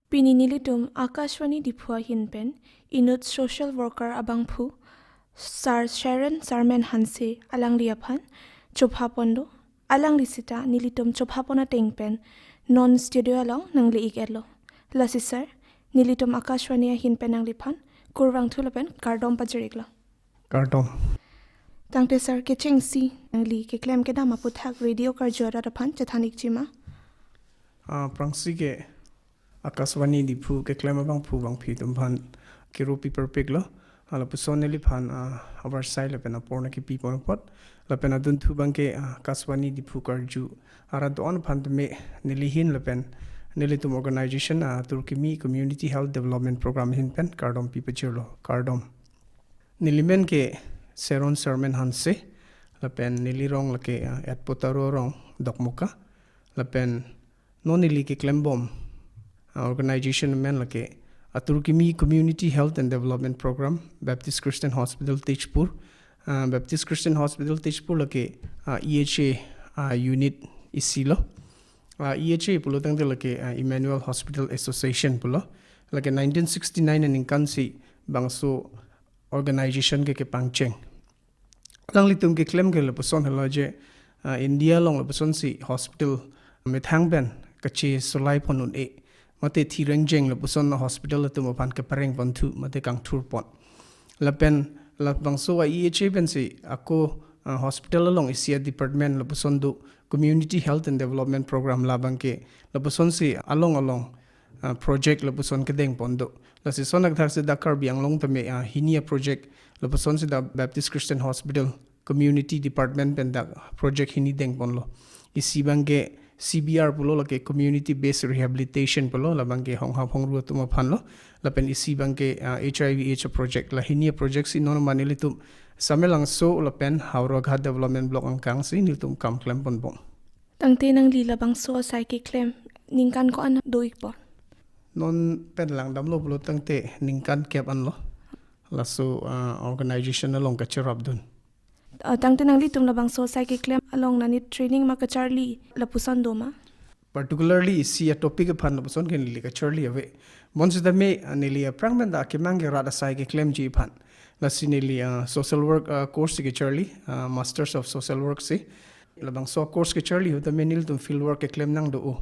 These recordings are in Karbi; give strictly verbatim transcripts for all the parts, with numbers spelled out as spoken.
Pini nelitum Akashvani Diphu ahin pen inut social worker abangphu Sar Sharon Sarmen Hanse alangli aphan chopha pon do. Alangli sita nelitum chopha pon ateng pen non studio along nangli ik etlo. Lasi sir, nelitum Akashvani ahin pen nangliphan kurvangthu lapen kardom pajir iklo. Kardom. Tangte sir, kechengsi nangli keklem kedam aputhak radio karju arat aphan chethan ikji ma? Ah, aphrangsi ke Akashvani Diphu keklem abangphu bangphi atum aphan kiru pi perpik lo. Ah, lapuson neliphan, ah, avarsai lapen apor nangkepi pon apot. Lapen adunthu abangke, ah, Akashvani Diphu karju arat do-an aphan tame nelihin lapen nelitum organization, ah, Turkimi Community Health Development Program ahin pen kardom pi pajirlo. Kardom. Nelimen ke Sharon Sarmen Hanse, lapen nelirong lake, ah, Etpotaro rong Dokmoka, lapen non neli keklembom, ah, organization amen lake, ah, Turkimi Community Health and Development Program, Baptist Christian Hospital Tezpur, ah, Baptist Christian Hospital Tezpur lake, ah, E H A, ah, unit isi lo. Ah, E H A pulo tangte lake, ah, Emmanuel Hospital Association pulo. Lake nineteen sixty-nine aningkan si bangso organization ke kepangcheng. Alanglitum keklem ke lapuson helo je, ah, India along lapuson si hospital methang pen kachesolai pon un-e, mate thi rengjeng lapuson hospital atum aphan kepareng ponthu mate kangthur pon. Lapen labangso a E H A pen si ako, ah, hospital along isi a-department lapuson do, Community Health and Development Program, labangke lapuson si along along, ah, project lapuson kedeng pon do. Lasi son akthak si dak Karbi Anglong tame, ah, hini a-project lapuson si dak Baptist Christian Hospital Community Department pen dak project hini deng ponlo. Isi abangke C B R pulo, lake Community Based Rehabilitation pulo, labangke Hongha Phongru atum aphan lo. Lapen isi abangke, ah, H I V H project, la hini a-project si non mane nelitum Samelangso lapen Howraghat Development Block angkang si nelitum kam klem ponbom. Tangte nangli labangso asai keklem ningkan ko-an do ikpo? Non pen langdamlo pulo tangte ningkan kep anlo. Laso, ah, organization along kacherapdun. Ah, tangte nanglitum labangso asai keklem along nani training ma kacharli lapuson do ma? Particularly isi a-topic aphan lapuson ke neli kacharli ave. Bonsitame, ah, neli aphrang pen dak kemang ke rat asai keklemji aphan. Lasi neli, ah, social work, ah, course si kacharli, ah, Masters of Social Work si. Labangso course kacharli ahut tame nelitum field work keklem nang do-o.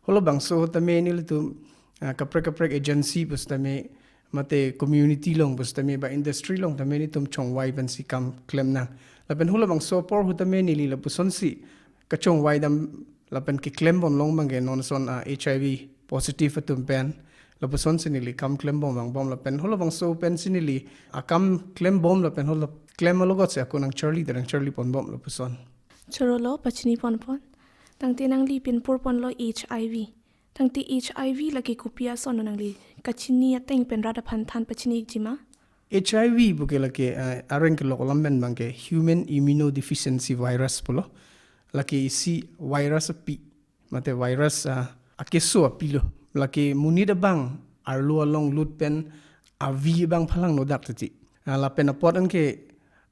Halabangso ahut tame nelitum, ah, kaprek kaprek agency pusitame, mate community along pusitame, ba industry along tame nelitum chongvai pensi kam klem nang. Lapen halabangso apor ahut tame neli lapuson si kachongvai dam lapen keklem pon long abangke non ason, ah, H I V positive atum pen lapuson si neli kam klembom vangbom lapen halabangso pensi neli akam klembom lapen hala klem alogot si ako nangcharli, nangcharli ponbom lapuson. Chorolo, pachini ponpon. Tangte nangli pinpur ponlo H I V. Tangte H I V lake kopi ason nangli kachini ateng pen rat aphan than pachini ikji ma? H I V puke lake, eh, areng kelok alam pen abangke Human Immunodeficiency Virus pulo. Lake isi virus api, mate virus, ah, akeso api lo. Lake monit abang arlo along lut pen avi abang phalangno dak titi. Ah, lapen apot anke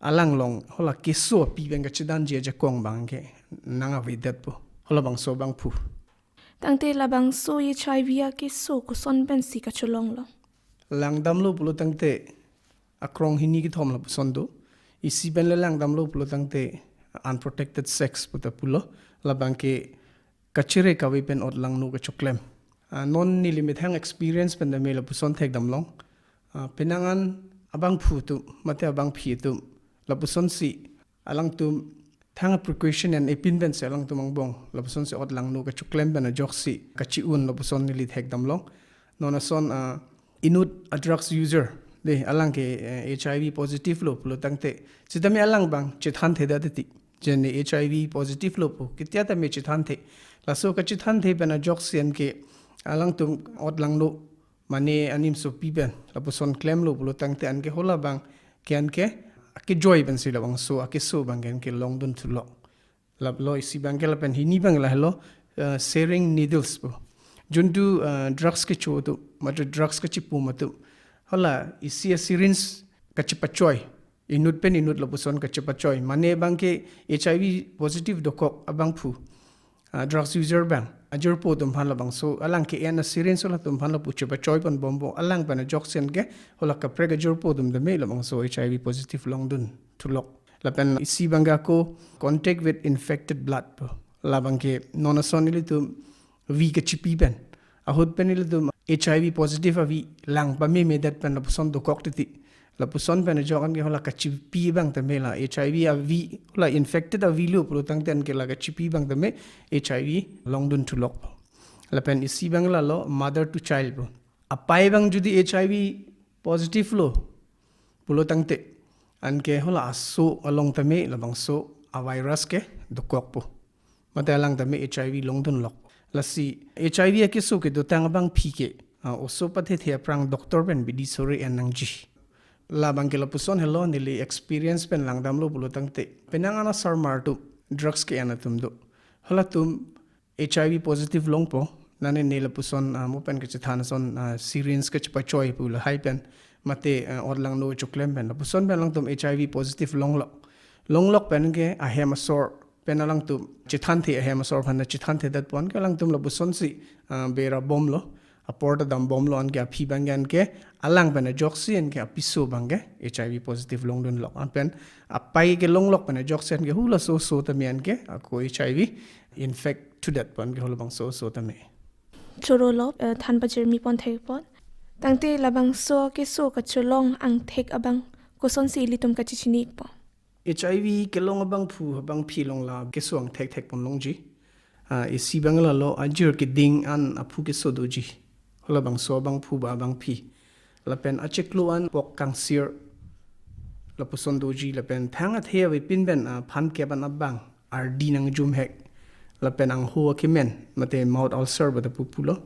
alang along hala keso api pen kachedanji ajakong abangke nang avedetpo. Halabangso abangphu. Tangte labangso H I V akeso koson pensi kacholonglo? Langdamlo pulo tangte akrong hini kethom lapuson do. Isi pen le langdamlo pulo tangte unprotected sex puta pulo. Labangke kachere kave pen otlangno kachoklem. Ah, non neli methang experience pen tame lapuson thekdam long. Ah, penang an abangphu atum, mate abangphi atum, lapuson si alangtum thang a-precaution an epin pensi alangtum angbong lapuson si otlangno kachoklem pen ajoksi kachi-un lapuson neli thekdam long. Non ason, ah, inut a-drugs user, de, alang ke, eh, H I V positive lo pulo tangte, sitame alang abang chethanthedet titi. Jeni H I V positive lo pu, ketia tame chethanthe. Laso kachethanthe pen ajoksi anke alangtum otlangno mane animsopi pen lapuson klemlo pulo tangte anke hala abangke anke akejoi pensi labangso akeso abangke anke longdun thulo. Laplo isi abangke lapen hini abang lahelo, eh, sharing needles pu. Juntu, eh, drugs kecho atum, mate drugs kachepum atum, hala isi a-syringe kachepachoi, inut pen inut lapuson kachepachoi. Mane abangke H I V positive dokok abangphu, ah, drugs user abang, ajirpo atum aphan labangso alang ke-en a syringe halatum aphan lapu chepachoi ponbompo, alang pen ajoksi anke hala kaprek ajirpo atum tame labangso H I V positive longdun thulok. Lapen isi abangke ako contact with infected blood pu. Labangke non ason ilitum vi kachipi pen, ahut pen ilitum H I V positive avi lang pamemedet pen lapuson dokok titi. Lapuson pen ajok anke hala kachipi abang tame la H I V avi, hala infected avi lo pulo tangte anke la kachipi abang tame H I V longdun thulok. Lapen isi abang lalo mother to child pu. Apai abang jodi H I V positive lo pulo tangte anke hala aso along tame labangso a virus ke dokokpo. Mate alang tame H I V longdunlok. Lasi H I V akeso kedotang abangpi ke, ah, oso pathethe aphrang doctor pen bidi sore en nangji. Labangke lapuson helo, neli experience pen langdamlo pulo tangte, penang ana sarmar atum, drugs ke-en atum do. Halatum H I V positive longpo, nane ne lapuson, ah, mo pen kachethan ason, ah, syringe kachepachoi pu lahai pen, mate, ah, ot langno choklem pen, lapuson pen alangtum H I V positive longlok. Longlok pen ke ahem asor pen alangtum chethanthe, ahem asor aphan chethanthedet pon ke alangtum lapusonsi, ah, bera bomlo, apor ta dambomlo, anke aphi abangke anke alang pen ajoksi anke apiso abangke H I V positive longdunlok. Anpen apai ke longlok pen ajoksi anke hula so so tame anke ako H I V infect thudet pon ke holobangso so tame. Chorolo, eh, than pajirmi pon thek pon. Tangte labangso keso kachelong angthek abang kosonsi ilitum kachichinikpo? H I V kelong abangphu abangpi along la keso angthek thek pon longji. Ah, isi abang lalo ajir keding an aphu keso doji. Holabangso abangphu ba abangpi. Lapen achiklo an pok kangsir lapuson doji, lapen thang athe avepin pen, ah, phan kep an abang ardi nangjumhek. Lapen angho akemen, mate mouth ulcer ba ta pupulo.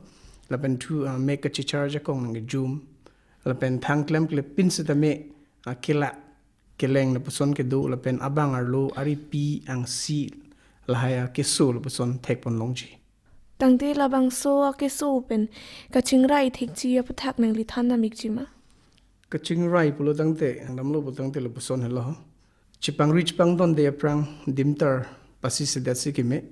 Lapen thu, ah, mek kachichar ajakong nangjum. Lapen thang klemkle pin setame, ah, kelak keleng lapuson kedo, lapen abang arlo aripi angsi lahai akeso lapuson thek pon longji. Tangte labangso akeso pen kachingrai thekji aputhak nangli than namikji ma? Kachingrai pulo tangte, angdamlo pulo tangte lapuson helo. Chepangri chepangdonde aphrang dimtar pasi sedat si keme.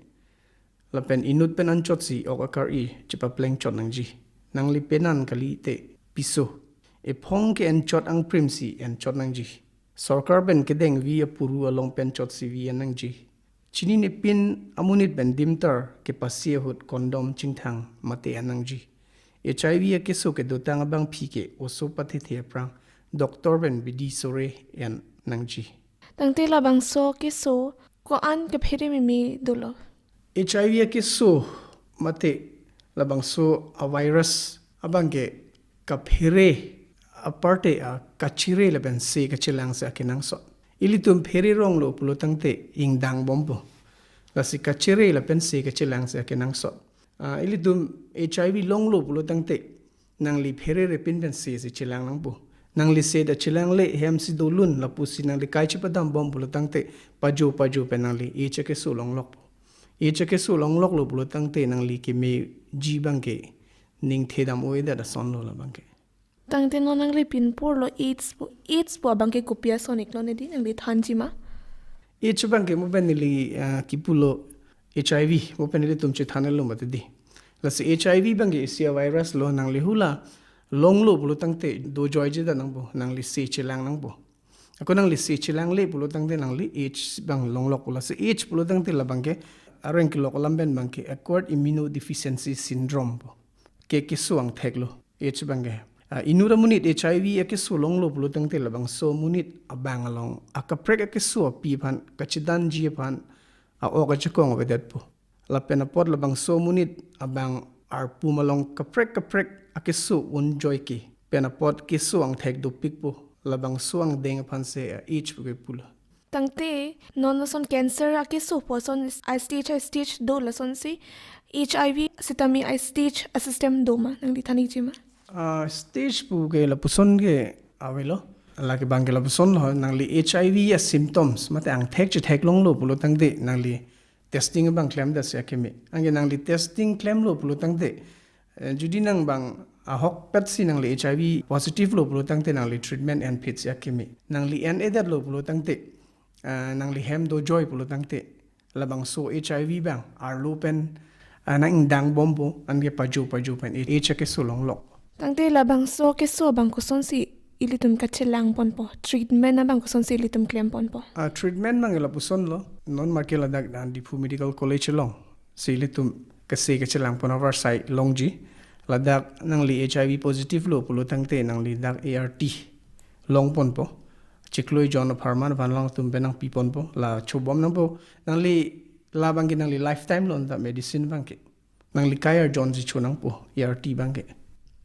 Lapen inut pen anchotsi ok akar-i chepapleng chot nangji. Nangli penan kalite piso. Ephong ke-en chot angprim si en chot nangji. Sorkar pen kedengvi apuru along pen chotsi vi en nangji. Chinine pin amonit pen dimtar kepasi ahut condom chingthang mate en nangji. H I V akeso kedotang abangpi ke oso pathethe aphrang doctor pen bidi sore en nangji. Tangte labangso keso ko-an kaphere meme dolo? H I V akeso mate labangso a virus abangke kaphere aparte a kachere lapen se kachelang se akenangsot. Ilitum phere ronglo pulo tangte ingdang bompo. Lasi kachere lapen se kachelang se akenangsot. Ah, ilitum H I V longlo pulo tangte nangli pherere pin pen se si chelang nangpo. Nangli se ta chelangle hem si dolun lapusi nangli kai chepadam bom pulo tangte pajo pajo pen nangli H akeso longlokpo. H akeso longloklo pulo tangte nangli kemeji abangke ningthedam oedet asonlo labangke. Tangte non nangli pinpurlo AIDS pu, AIDS pu abangke kopi ason iklo nedi nangli thanji ma? AIDS abangke mo pen neli, ah, kipulo H I V, mo pen nelitum chethanlo mati di. Lasi H I V abangke isi a virus lo, nangli hula longlo pulo tangte dojoijedet nangpo, nangli se chelang nangpo. Ako nangli se chelangle pulo tangte nangli AIDS abang longlokpo. Lasi AIDS pulo tangte labangke areng kelok alam pen abangke acquired immunodeficiency syndrome pu. Ke keso angtheklo AIDS abangke. Ah, inut amonit H I V akeso longlo pulo tangte labangso amonit abang along akaprek akeso api aphan kachedanji aphan a-ok ajakong avedetpo. Lapen apot labangso amonit abang arpum along kaprek kaprek akeso unjoike. Pen apot keso angthek dopikpo. Labangso angdeng aphan se a AIDS pu kepulo. Tangte non ason cancer akeso pu ason a stage a stage do, lasonsi H I V sitame a stage a system do ma, nangli thaniji ma? Ah, stage pu ke lapuson ke avelo. Lake abangke lapuson lo, nangli H I V a symptoms mate angthek chethek longlo pulo tangte nangli testing abang klemdet si akeme. Anke nangli testing klemlo pulo tangte, eh, jodi nang abang ahokpet si nangli H I V positive lo pulo tangte nangli treatment enphit si akeme. Nangli en-edetlo pulo tangte, eh, nangli hem dojoi pulo tangte labangso H I V abang arlo pen Anang ingdang bompo, anke pajo pajo pen age akeso longlok. Tangte labangso keso abang kosonsi ilitum kachelang ponpo, treatment abang kosonsi ilitum klem ponpo? Ah, treatment abang lapuson lo, non marke ladak dan Diphu Medical College along si ilitum kese kachelang pon avarsai longji. Ladak nangli H I V positive lo pulo tangte nangli dak A R T long ponpo. Chiklo ejon apharman aphan alangtum pen nangpi ponpo. La chobom nangpo. Nangli labangke nangli lifetime lo anta medicine abangke. Nangli kai arjon si cho nangpo A R T abangke.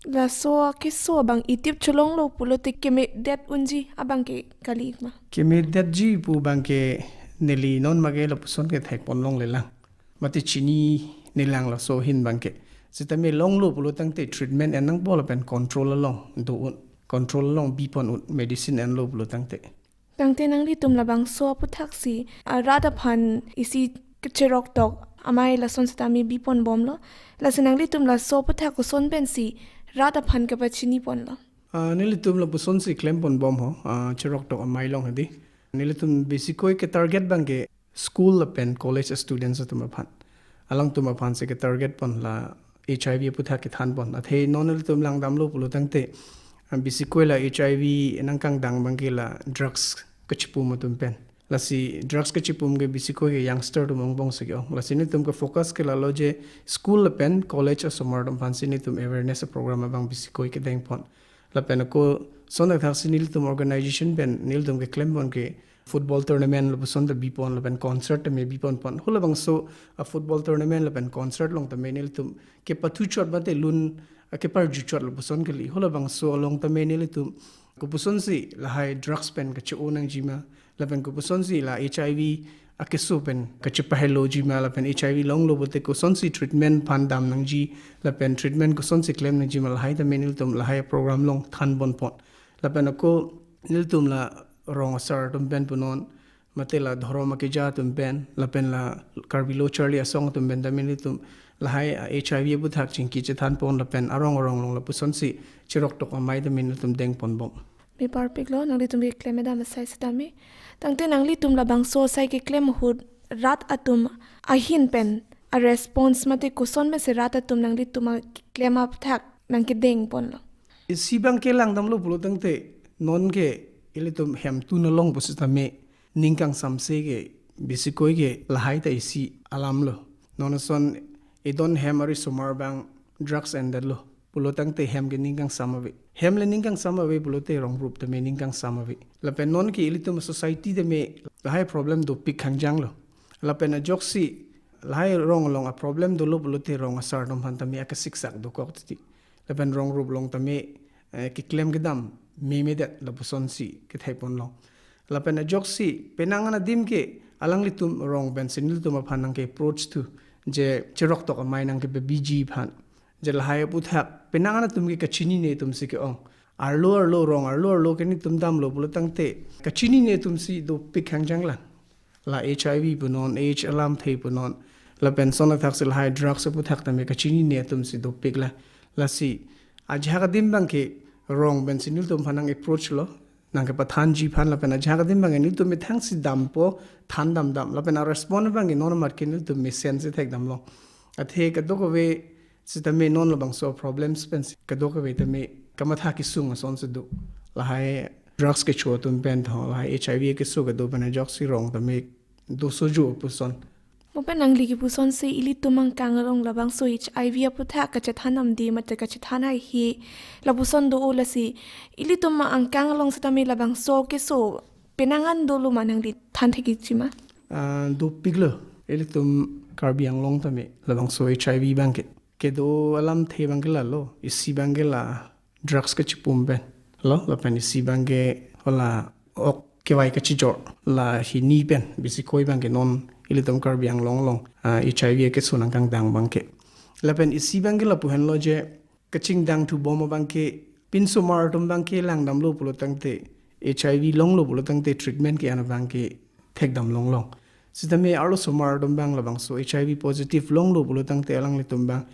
Laso keso abang itip cholonglo pulote kemedet unji abangke kali ma? Kemedetji pu abangke neli non marke lapuson ke thek pon longlelang. Mate chininelang laso ahin abangke. Sitame longlo pulo tangte treatment en nangpo lapen control along do un. Control along bi pon un, medicine enlo pulo tangte. Tangte nanglitum labangso aputhak si, ah, rat aphan isi kacheroktok amei lason sitame bi pon bomlo. Lasi nanglitum laso aputhak koson pensi rat aphan kapachini ponlo? Ah, nelitum lapuson si klem pon bom ho, ah, cheroktok amei along hedi. Nelitum besikoi ke target abangke school lapen college students atum aphan. Alangtum aphan si ke target pon la H I V aputhak kethan pon. Athe non nelitum langdamlo pulo tangte, ah, besikoi la H I V nangkangdang abangke la drugs kachipum atum pen. Lasi drugs kachipum ke besikoi ke youngster atum angbong si ke-ong. Lasi nelitum ke focus ke lalo je school lapen college asomar atum aphan si nelitum awareness program abang besikoi kedeng pon. Lapen ako son athak si nelitum organization pen nelitum keklem pon ke football tournament lapuson ta bi pon lapen concert tame bi pon pon. Halabangso a-football tournament lapen concert along tame nelitum kepathu chot mate lun, ah, keparju chot lapuson kali. Halabangso along tame nelitum kopusonsi lahai drugs pen kache-o nangji ma, lapen kopusonsi la H I V akeso pen kachepaheloji ma, lapen H I V longlo pulote kosonsi treatment aphan dam nangji, lapen treatment kosonsi klem nangji ma, lahai tame nelitum lahai program along than pon pon. Lapen ako nelitum la rong asar atum pen punon, mate la dhorom akeja atum pen, lapen la Karbi Lo Charli Asong atum pen tame nelitum lahai, ah, H I V aputhak chingki chethan pon lapen arong arong along lapusonsi cheroktok amei tame nelitum deng pon bom. Me parpiklo, nanglitum keklem kedam asai sitame. Tangte nanglitum labangso asai keklem ahut rat atum ahin pen a-response mate koson pensi rat atum nanglitum aklem aputhak nangkedeng ponlo? Isi abangke langdamlo pulo tangte non ke ilitum hemtun along pusitame ning kangsamse ke besikoi ke lahai ta isi alam lo. Non ason edon hem arisomar abang drugs endetlo pulo tangte hem ke ning kangsam ave. Hem le ning kangsam ave pulote rong rup tame ning kangsam ave. Lapen non ke ilitum society tame lahai problem dopik khangjang lo. Lapen ajoksi lahai rong along a-problem dolo pulote rong asar atum aphan tame akasiksak dokok titi. Lapen rong rup along tame, eh, keklem kedam memedet lapusonsi kethek pon long. Lapen ajoksi penang an adim ke alanglitum rong pensi nelitum aphan nangke-approach thu je cheroktok amei nangkepabiji aphan. Je lahai aputhak penang an atum ke kachinine atum si ke-ong. Arlo arlo rong arlo arlo ke nelitum damlo pulo tangte kachinine atum si dopik khangjang lang. La H I V punon, AIDS alamthe punon, lapen son athak si lahai drugs aputhak tame kachinine atum si dopik la. Lasi ajahak adim abangke rong pensi nelitum aphan nang-approach lo, nangkepathanji aphan, lapen ajahak adim abangke nelitum methangsi dampo, than damdam, lapen a-response abangke non marke nelitum mesen si thekdamlo. Athe kadokave sitame non labangso problems pensi kadokave tame kamatha kesung ason si do. Lahai drugs kecho atum pen tho, lahai H I V keso kedo pen ajoksi rong tame dosojo puson. Mo pen nangli kepusonsi ilitum angkang along labangso H I V aputhak kachethan damde mate kachethan haihe lapuson do-o, lasi ilitum angkang along sitame labangso keso penang an dolo ma, nangli than thekji ma? Ah, dopiklo. Ilitum Karbi Anglong tame labangso H I V abangke kedo alamthe abangke lalo, isi abangke la drugs kachipum pen lo, lapen isi abangke hala ok kevai kachijor, la hini pen besikoi abangke non ilitum Karbi Anglong along, ah, H I V keso nangkangdang abangke. Lapen isi abangke lapu henlo je kachingdang thu bom abangke pinsomar atum abangke langdamlo pulo tangte, H I V longlo pulo tangte treatment ke-en abangke thekdam longlong. Sitame arlosomar atum abang labangso H I V positive longlo pulo tangte alanglitum abang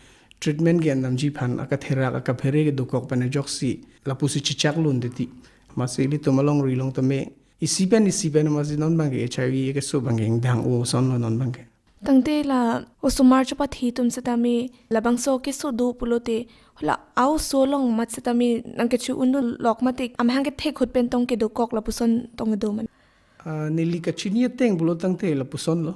treatment ke-en damji aphan akatherak akaphere kedokok pen ajoksi lapusi chechak lun titi. Amatsi ilitum alongri along tame isi pen isi pen amatsi non abangke H I V keso abangke ingdang-o ason lo non abangke. Tangte la osomar chepathe atum setame labangso keso do pulote, hala a-oso along mat setame nangkecho-un-e lok mate amahang kethek ahut pen tong kedokok lapuson tong do ma? Ah, neli kachini ateng pulo tangte lapuson lo.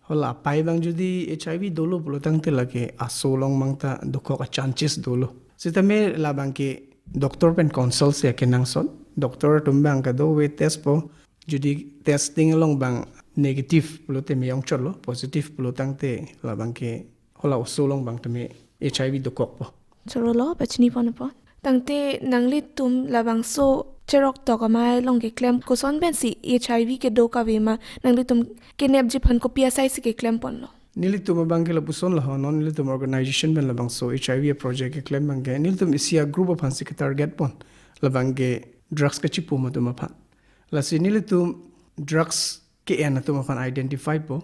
Hala apai abang jodi H I V dolo pulo tangte lake aso along mang ta dokok a-chances dolo. Setame labang ke doctor pen consult si akenangsot. Doctor atum abang kadokave test po. Jodi testing along abang negative pulote me-ong chotlo, positive pulo tangte labang ke hala oso along abang tame H I V dokokpo. Chorolo, pachini pon apot. Tangte nanglitum labangso cherok tok amei along keklem koson pensi H I V kedo kave ma, nanglitum kenepji aphan kopi asai si keklem ponlo? Nelitum abang ke lapuson lo ho, non nelitum organization pen labangso H I V project keklem abang ke nelitum isi a-group aphan si ketarget pon, labang ke drugs kachipum atum aphan. Lasi nelitum drugs ke-en atum aphan identify po.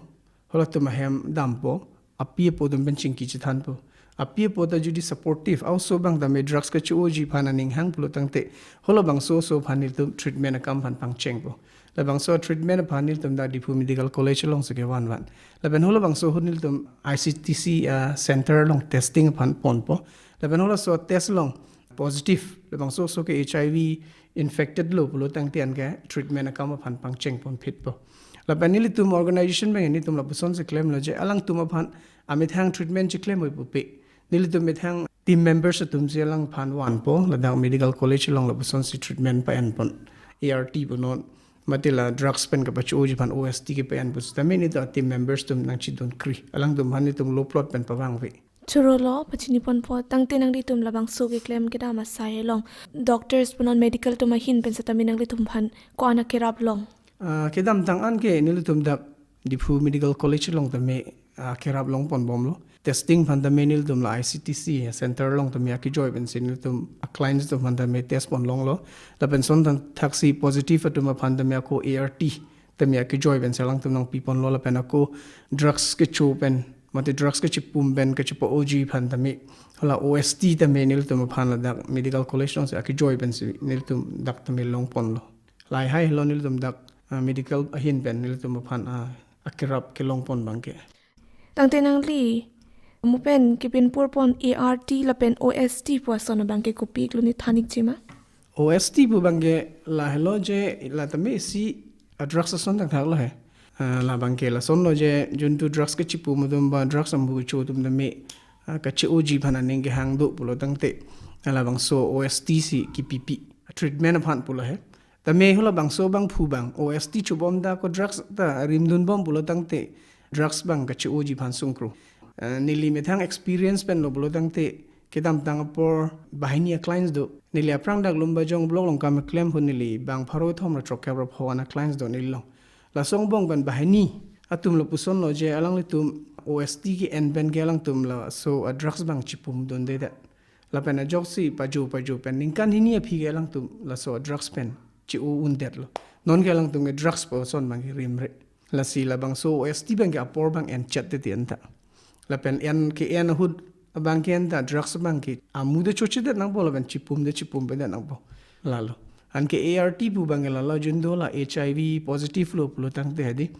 Halatum ahem dampo. Api apo atum pen chingki chethanpo. Api apo ta jodi supportive, a-oso abang tame drugs kacho-oji aphan aning hang pulo tangte, halabangso oso aphan nelitum treatment akam aphan pangchengpo. Labangso treatment aphan nelitum dak Diphu Medical College along si kevan van. Lapen halabangso ahut nelitum I C T C, ah, center along testing aphan ponpo. Lapen halaso test along positive, labangso oso ke H I V infected lo pulo tangte anke treatment akam aphan pangcheng ponphitpo. Lapen nelitum organization abang nelitum lapuson si klemlo je alangtum aphan amethang treatment chiklem oi pupe, nelitum methang team members atum si alangphan vanpo, ladak medical college along lapuson si treatment pa-en pon, A R T punon, mate la drugs pen kapacho-oji aphan O S T kepa-en pu setame nelitum a-team members atum nangchidunkri, alangtum aphan nelitum lo plot pen pavangve. Chorolo, pachini ponpo, tangte nanglitum labangso keklem kedam asai along doctors punon medical atum ahin pen setame nanglitum aphan ko-an akerap long? Ah, kedamtang anke nelitum dak Diphu Medical College along tame, ah, kerap long ponbomlo. Testing aphan tame nelitum la I C T C center along tame akejoi pensi nelitum a-clients atum aphan tame test pon longlo. Lapen ason than thaksi positive atum aphan tame ako A R T tame akejoi pensi alangtum nangpi ponlo, lapen ako drugs kecho pen mate drugs kachipum pen kachipa-oji aphan tame hala O S T tame nelitum aphan ladak medical college along si akejoi pensi nelitum dak tame long ponlo. Lahai lo nelitum dak, ah, medical ahin pen nelitum aphan, ah, akerap kelong pon abang ke. Tangte nangli mo pen kepinpur pon A R T lapen O S T pu ason abang ke kopi iklo, ne than ikji ma? O S T pu abang ke lahelo je la tame isi a-drugs ason thakthak lo he. Ah, labang ke lason lo je juntu drugs kachipum atum ba drugs ambu kecho atum tame, ah, kacho-oji aphan aning kehang do pulo tangte, ah, labangso O S T si kipipi treatment aphan pulo he. Tame halabangso abangphu abang O S T chobom ta ko drugs ta rimdunbom pulo tangte drugs abang kacho-oji aphan sungkru. Eh, neli methang experience pen lo pulo tangte kedamtang apor banghini a-clients do. Neli aphrang dak Lumbajong block along kam keklem ahut neli bang pharo thom ra throk kep ra pho an a-clients do neli along. Laso angbong pen banghini atum lapuson lo je alanglitum O S T ke-en pen ke alangtum laso a-drugs abang chipumdundedet. Lapen ajoksi pajo pajo pen ningkan hini aphi ke alangtum laso drugs pen che-o-undetlo. Non ke alangtum ke drugs pu ason abang ke rimre. Lasi labangso O S T abang ke apor abang en chet titi anta. Lapen en ke-en ahut abang ke anta drugs abang ke amu de chochedet nangpo lapen chipum de chipumpedet nangpo. Lalo. Anke A R T pu abang ke lalo jun do la H I V positive lo pulo tangte hedi.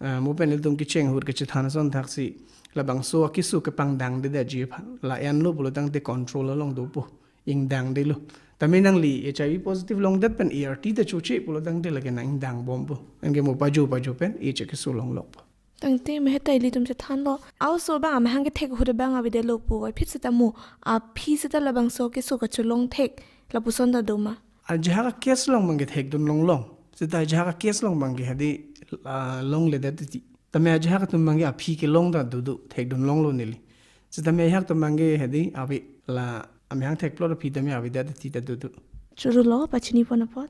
Ah, mo pen ilitum kecheng ahut kachethan ason thaksi labangso akeso kepangdangdedetji aphan. La enlo pulo tangte control along dopo. Ingdangdelo. Tame nangli H I V positive longdet pen A R T ta choche pulo tangte lake nang-ingdangbompo. Anke mo pajo pajo pen age akeso longlokpo. Tangte maheta ilitum chethanlo. A-oso abang amahang kethek ahut abang avedetlo pu. Aphi seta mo. Aphi seta labangso akeso kacholong thek. Lapuson ta do ma? Ajahak a-case along abang ke thekdun longlong. Seta ajahak a-case along abang ke hadi, ah, longledet titi. Tame ajahak atum abang ke aphi kelong ta dodo thekdun longlo neli. Seta me ajahak atum abang ke hadi ave la amahang thekplot aphi tame avedet titi ta dodo. Chorolo pachini pon apot.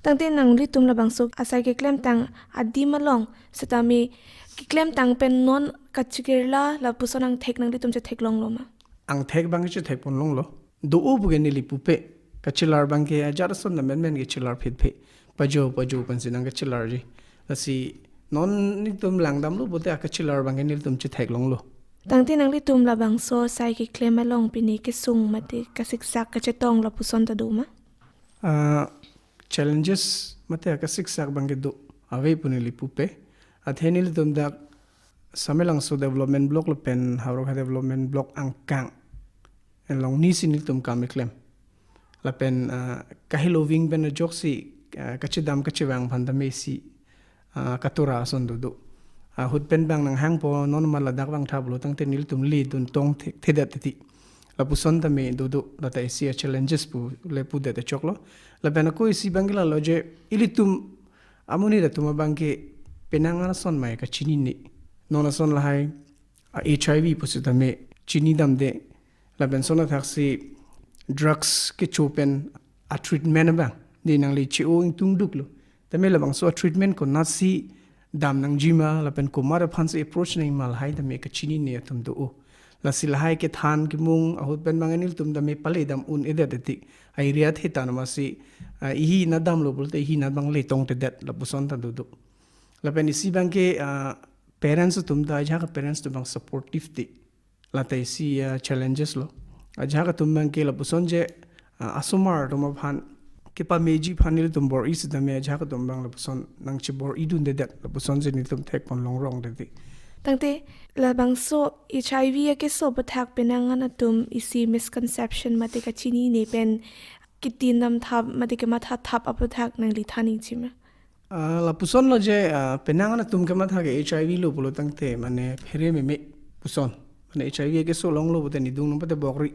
Tangte nanglitum labangso asai keklemtang adim along setame keklemtang pen non kachikirla lapuson angthek nanglitum chetheklonglo ma? Angthek abang ke chethekpon longlo. Do-o pu ke neli pupe. Kachelar abang ke ajat ason ta menmen kechelar phitphe. Pajo pajo pensi nang kachelarji. Lasi non nelitum langdamlo pulote akachelar abang ke nelitum chetheklonglo. Tangte nanglitum labangso asai keklem along pine kesung mate kasiksak kachetong lapuson ta do ma? Ah, challenges mate akasiksak abang ke do. Ave pu neli pupe. Athe nelitum dak Samelangso Development Block lapen Howraghat Development Block angkang along nisi nelitum kam keklem. Lapen ah, kahelo wing pen ajoksi ah, kachedam kachevang aphan tame isi ah, katura ason dodo. Ahut pen bang nanghangpo, non ma ladak vangtha pulo tangte nelitum ledun tong the- thedet titi. Lapuson tame dodo, lata isi a-challenges pu le pudet choklo. Lapen ako isi abang ke lalo je, ilitum amonit atum abang ke penang an ason mai kachinine. Non ason lahai a-H I V pusitame chinidamde. Lapen son athaksi drugs kecho pen a-treatment abang, di nangli che-o ingtungduklo. Tame labangso a-treatment konatsi dam nangjima lapen komat aphansi approach nangjima lahai tame kachinine atum do-o. Lasi lahai kethan kemung ahut pen bang nelitum tame pale dam un-edet titi. A-area theta namasi ah, ihi na damlo pulote ihi na bang letong thedet, lapuson ta dodo. Lapen isi abang ke ah, parents atum ta, ajahak parents atum bang supportive te. Lata isi ah, challenges lo. Ajahak atum abang ke lapuson je ah, asomar atum aphan kepameji aphan nelitum bor-i sitame ajahak atum abang lapuson nangchebor-idun thedet, lapuson je nelitum thekpon longrong titi. Tangte labangso H I V akeso aputhak penang an atum isi misconception mate kachinine pen ketindam thap mate kematha thap aputhak nangli than ingjima? Ah, lapuson lo je ah, penang an atum kematha ke H I V lo pulo tangte mane phere meme puson. Mane H I V akeso longlo pulote nidung nang pate bokri.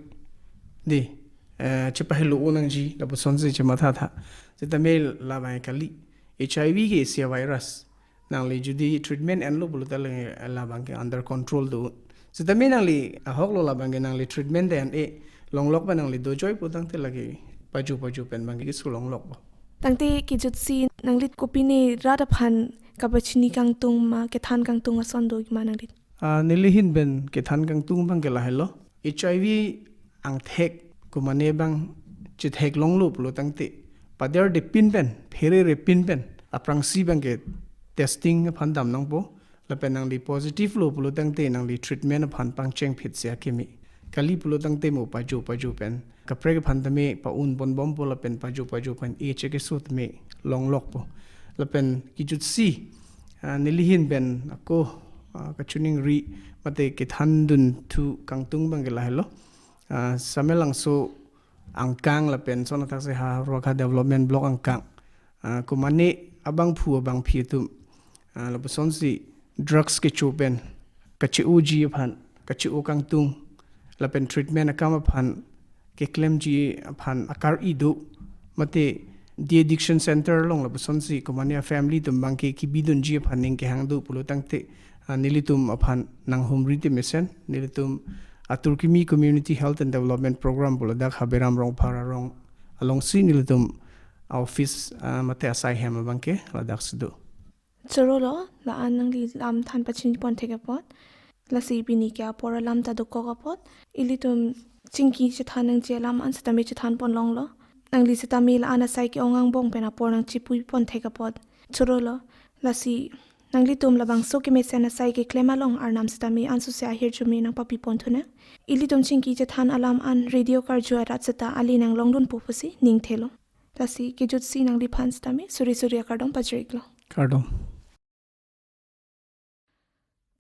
Di eh, chepahelo-o nangji, lapusonsi chematha tha. Sitame labang kali. H I V ke isi a-virus. Nangli jodi treatment enlo pulote le labang ke under control do. Sitame nangli ahok lo labang ke nangli treatment de en-e longlok pen nangli dojoi pu tangte lake paju paju pen abang ke keso longlokpo. Tangte kejutsi nangli kopine rat aphan kapachini kangtung ma kethan kangtung ason do ma nangli? Ah, neli ahin pen kethan kangtung abang ke lahelo. H I V angthek komane abang chethek longlo pulo tangte, pader depin pen, phere repin pen, aphrangsi abang ke testing aphan dam nangpo, lapen nangli positive lo pulo tangte nangli treatment aphan pangcheng phit si akeme. Kali pulo tangte mo paju paju pen kaprek aphan tame pa-un ponbompo lapen paju paju pen age keso tame longlokpo. Lapen kejutsi ah, neli ahin pen ako ah, kachiningri mate kethandun thu kangtung abang ke lahelo. Ah, Samelangso angkang lapen son athaksi Howraghat Development Block angkang ah, komane abangphu abangphi atum ah, lapusonsi drugs kecho pen kache-oji aphan, kache-o kangtung, lapen treatment akam aphan keklemji aphan akar-i do, mate de-addiction center along lapusonsi komane a-family atum abang ke kebidunji aphan ning kehang do pulo tangte ah, nelitum aphan nanghumri te mesen, nelitum a-Turkimi Community Health and Development Program pu ladak Haberam Rongphar arong alongsi nelitum office ah, mate asai hem abang ke ladaksi do. Choro lo, la-an nangli lam than pachini pon thek apot. Lasi pini ke apor alam ta dokok apot. Ilitum chingki chethan nangji alam an sitame chethan pon longlo. Nangli sitame la-an asai ke-ong angbong pen apor nangchipui pon thek apot. Choro lo, lasi nanglitum labangso kemesen asai keklem along Arnam sitame ansose ahirjume nangpapi pon thunang. Ilitum chingki chethan alam an radio karju arat seta ale nanglongdunpo pusi ning thelo. Lasi kejutsi nangliphan sitame suri suri akardom pajir-iklo. Kardom.